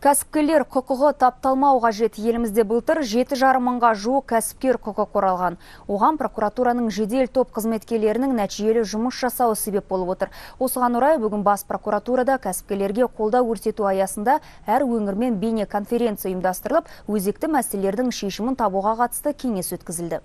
Кәсіпкерлер құқығы тапталмау қажет. Елімізде былтыр 7,5 мыңға жуық кәсіпкер құқы қорғалған. Оған прокуратураның жедел топ қызметкерлерінің нәтижелі жұмыс жасауы себеп болып отыр. Осыған орай бүгін бас прокуратурада кәсіпкерлерге қолдау көрсету аясында әр өңірмен бейнеконференция ұйымдастырылып, өзекті мәселелердің шешімін табуға қатысты кеңес өткізілді.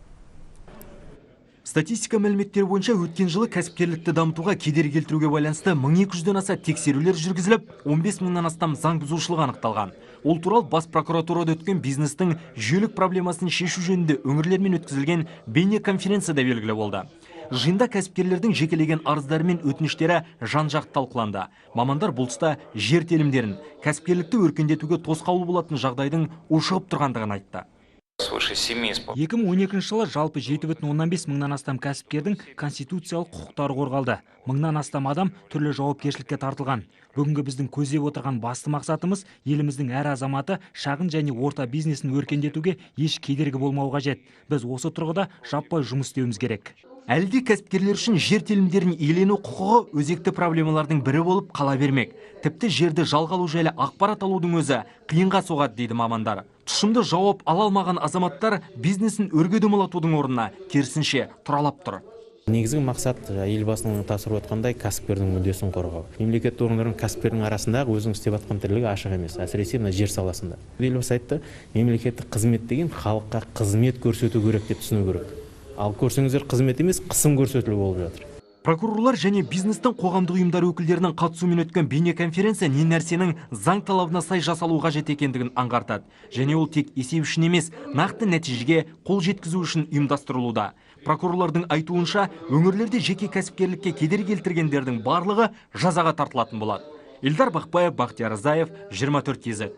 Статистика мәліметтері бойынша өткен жылы кәсіпкерлікті дамытуға кедергі келтіруге байланысты 1200-ден аса тексерулер жүргізіліп, 15 мыңнан астам заң бұзушылық анықталған. Ол туралы бас прокуратурада өткен бизнестің жүйелік проблемасын шешу жөнінде өңірлермен өткізілген бейнеконференцияда белгілі болды. Жиында кәсіпкерлердің жекелеген арыздары мен өтініштері жан-жақты талқыланды. Мамандар бұл тұста жер телімдерін, кәсіпкерлікті өркендетуге тосқауыл болатын жағдайдың ушығып тұрғандығын айтты. Свыше 7 2012 жылы жалпы 7,5 мыңнан астам кәсіпкердің конституциялық құқықтары қорғалды. Мыңнан астам адам түрлі жауапкершілікке тартылған. Бүгінгі біздің көздеп отырған басты мақсатымыз еліміздің әр азаматы шағын және орта бизнесін өркендетуге еш кедергі болмау қажет. Біз осы тұрғыда жаппай жұмыс істеуіміз керек. Әлі де кәсіпкерлер үшін жер телімдерін иелену құқығы өзекті проблемалардың бірі болып қала бермек. Тіпті жерді жалға алу жайлы ақпарат алудың өзі қиынға соғады дейді мамандар. Тұшымды жауап ала алмаған азаматтар бизнесін өрге домалатудың орнына керісінше тұралап тұр. Негізгі мақсат елбасының тапсырып отқандай кәсіпкердің мүддесін қорғау. Мемлекеттік органдар мен кәсіпкердің арасындағы өзінің істеп жатқан тірлігі ашық емес, әсіресе мына жер саласында. Елбасы айтты, мемлекеттік қызмет деген халыққа қызмет көрсету керек деп түсіну керек. Ал көрсеңіздер, қызмет емес, қысым көрсетілу болып жатыр. Прокурорлар және бизнестің қоғамдық ұйымдар өкілдерінің қатысуымен өткен бейнеконференция не нәрсенің заң талабына сай жасалу қажет екендігін аңғартады. Және ол тек есеп үшін емес, нақты нәтижеге қол жеткізу үшін ұйымдастырылуда. Прокурорлардың айтуынша, өңірлерде жеке кәсіпкерлікке кедергі келтіргендердің барлығы жазаға тартылатын болады. Эльдар Бақпаев, Бақтияр Ызаев, 24 KZ.